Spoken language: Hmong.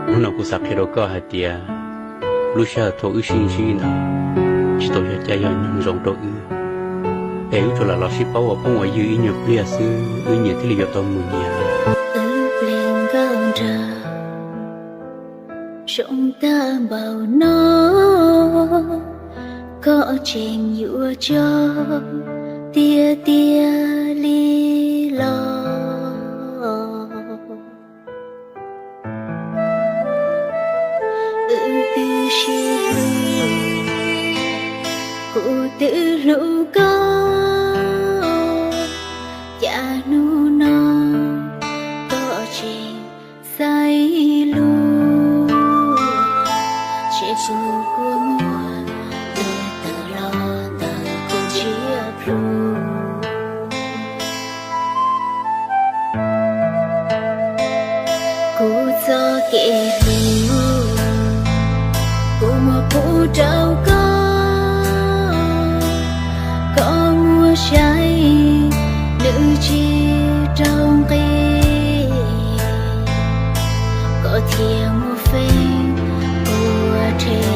Hnub no kuv xav qhia rau koj hais tias lub sij hawm thaum wb sib ntsib ntawd tsis tau yog caij yog nyoog zoo rau wb, es wb tsuas lam los sib paub ua phooj ua ywg ib nyuag pliag xwb, wb nyias thiaj li yuav tau mus nyias. Wb ple nkauj nraug zoo tag npaum no, koj tseem yuav coj tiag tiag li los? Wb twb sib hlub, kuv twb hlub koj, cas hnub no koj tseem xaiv lus, ces kuv kua muag tuag tawm los ntawm kuv ntsiab plhu. Kuv txoj kev hlub, kuv muab pub rau koj, koj muab saib, nws tsis raug nqi, koj thiaj muab feeb ua rhe